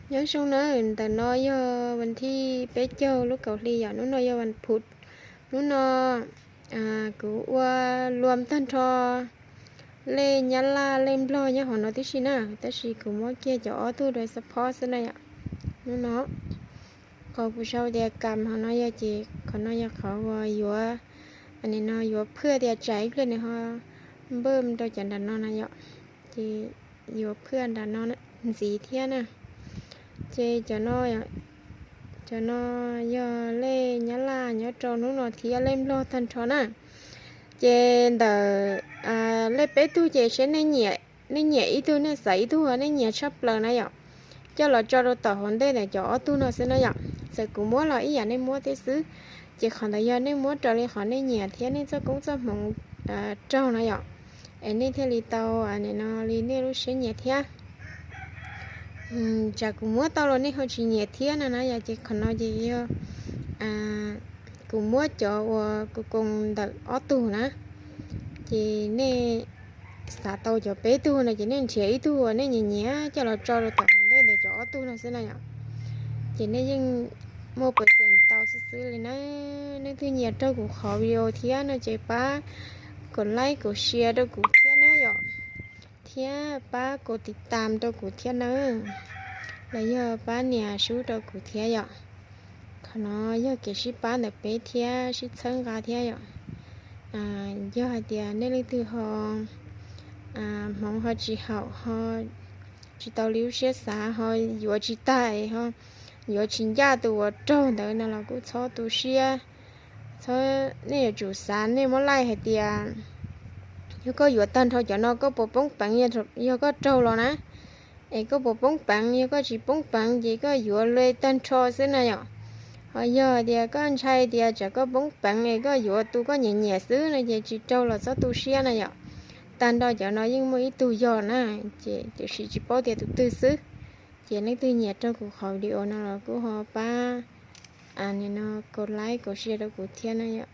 Nyob zoo na, ntawm no yog vas thib peb caug lub kaum hli yom, hnub no yog vas phuv. Hnub no kuv ua luam tag nrho lej Nyab Laj lej Nplog nyob hauv no tib si na, tab sis kuv muab kiag cov ob tug rau support xwb na yom. Hnub no qhov kuv sau tias kam hauv no yog ces qhov no yog qhov uas yuav, nim no yuav phwaj tias tsam ib pliag nws ho npaj rau cov nram no na yom. Ces yuav phwaj nram no ntxiv thiab na. Ces cov no, cov no yog lej Nyab Laj nyob rau hnub no thiab lej Nplog tag nrho na. Ces ntawm lej peb tug ces seb nej nyiam ib tug, nej xav ib tug, nej nyiam tshaj plaws na yom, coj los tso rau tom hauv ntej ntawm cov ob tug no xwb na yom. Txawm kuv muab los ib yam nej muab thiab xwb. Ces qhov ntawd yog nej muab raws li qhov nej nyiam thiab nej txoj koob txoj hmoov raug na yom, es nej thiaj li tau, nim no li nej lub siab nyiam thiab. Tsam kuv muab tau los nej ho tsis nyiam thiab no na yom, ces qhov no ces yog kuv muab cov uas kuv koos ntawm ob tug na. Ces nej xav tau cov peb tug no ces nej nrhiav ib tug uas nej nyiam nyiam coj los tso rau tom hauv ntej ntawm cov ob tug no xwb na yom. Ces nej yeej muaj percent tau xwb xwb li na. Nej twg nyiam raug kuv qhov video thiab no ces pab kom like kom share rau kuv thiab na yom, thiab pab kom tiv tam rau kuv thiab na, los yog pab nias sub rau kuv thiab yom. Qhov no yog kev sib pab ntawm peb thiab sib txhawb nqa thiab yom. Yog hais tias nej leej twg ho hmoov ho tsis haum, ho tsis tau li lub siab xav, ho yuav tsis tag, ho yuav tsis ncaj tus uas raug ntawd no los kuj txhob tu siab. Nej yuav tsum xav, nej muab laij hais tias yog koj yuav tag nrho cov no koj puas poob peev yog koj raug los na. Es koj puas poob peev, yog koj tsis poob peev ces koj yuav li tag nrho xwb na yom. Ho yog tias koj ntshai tias tsam koj poob peev es koj yuav tus koj nyiam nyiam xwb no ces tsis raug los txhob tu siab na yom. Tag nrho cov no yeej muaj ib tug yog na, ces tiam sis tsis paub tias tus twg xwb. Ces leej twg nyiam raug kuv qhov video no los kuj ho pab, nim no kom like kom share rau kuv thiab na yom.